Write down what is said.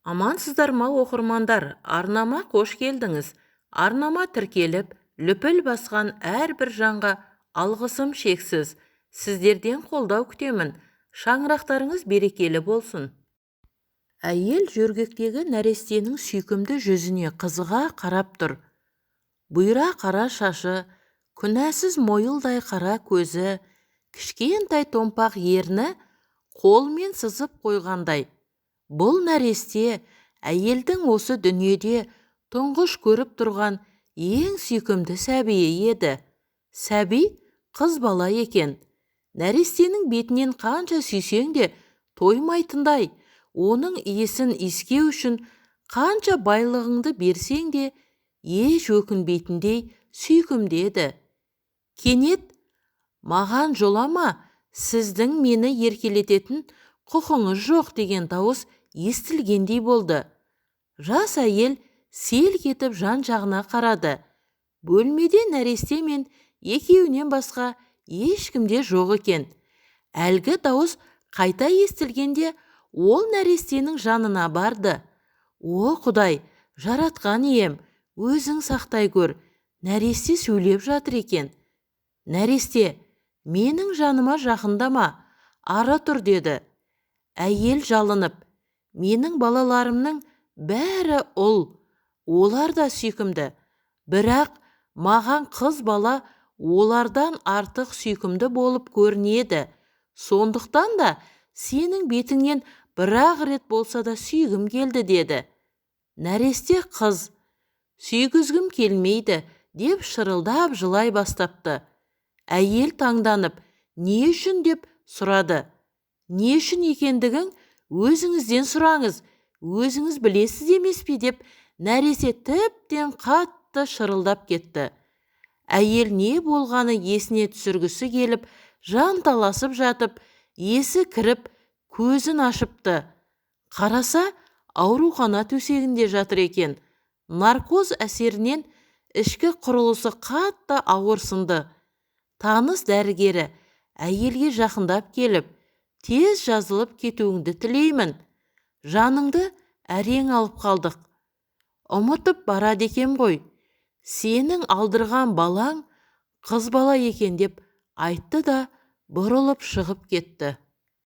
Амансыздар ма, оқырмандар? Арнама қош келдіңіз! Арнама тіркеліп, лүпіл басқан әрбір жанға алғысым шексіз. Сіздерден қолдау күтемін. Шаңырақтарыңыз берекелі болсын! Әйел жөргектегі нәрестенің сүйкімді жүзіне қызыға қарап тұр. Бұйра қара шашы, күнәсіз мойылдай қара көзі, кішкентай томпақ ерні қолмен сызып қойғандай. Бұл нәресте әйелдің осы дүниеде тұңғыш көріп тұрған ең сүйкімді сәбиі еді. Сәби қыз бала екен. Нәрестенің бетінен қанша сүйсең де тоймайтындай, оның иісін иіскеу үшін қанша байлығыңды берсең де еш өкінбейтіндей сүйкімді еді. Кенет, «Маған жолама, сіздің мені еркелететін құқыңыз жоқ» деген дауыс естілгендей болды. Жас әйел селк етіп жан-жағына қарады. Бөлмеде нәресте мен екеуінен басқа ешкім де жоқ екен. Әлгі дауыс қайта естілгенде ол нәрестенің жанына барды. «О, Құдай, жаратқан ием, өзің сақтай көр!» Нәресте сөйлеп жатыр екен. Нәресте: «Менің жаныма жақындама, ары тұр», – деді. Әйел жалынып: «Менің балаларымның бәрі ұл, олар да сүйкімді, бірақ маған қыз бала олардан артық сүйкімді болып көрінеді. Сондықтан да сенің бетіңнен бір-ақ рет болса да сүйгім келді», – деді. Нәресте қыз: «Сүйгізгім келмейді», – деп шырылдап жылай бастапты. Әйел таңданып: «Не үшін?» – деп сұрады. «Не үшін екендігін өзіңізден сұраңыз, өзіңіз білесіз емес пе?» – деп нәресте тіптен қатты шырылдап кетті. Әйел не болғаны есіне түсіргісі келіп жанталасып жатып, есі кіріп, көзін ашыпты. Қараса, аурухана төсегінде жатыр екен. Наркоз әсерінен ішкі құрылысы қатты ауырсынды. Таныс дәрігері әйелге жақындап келіп: «Тез жазылып кетуіңді тілеймін. Жаныңды әрең алып қалдық. Ұмытып барады екем ғой, сенің алдырған балаң қыз бала екен», – деп айтты да бұрылып шығып кетті.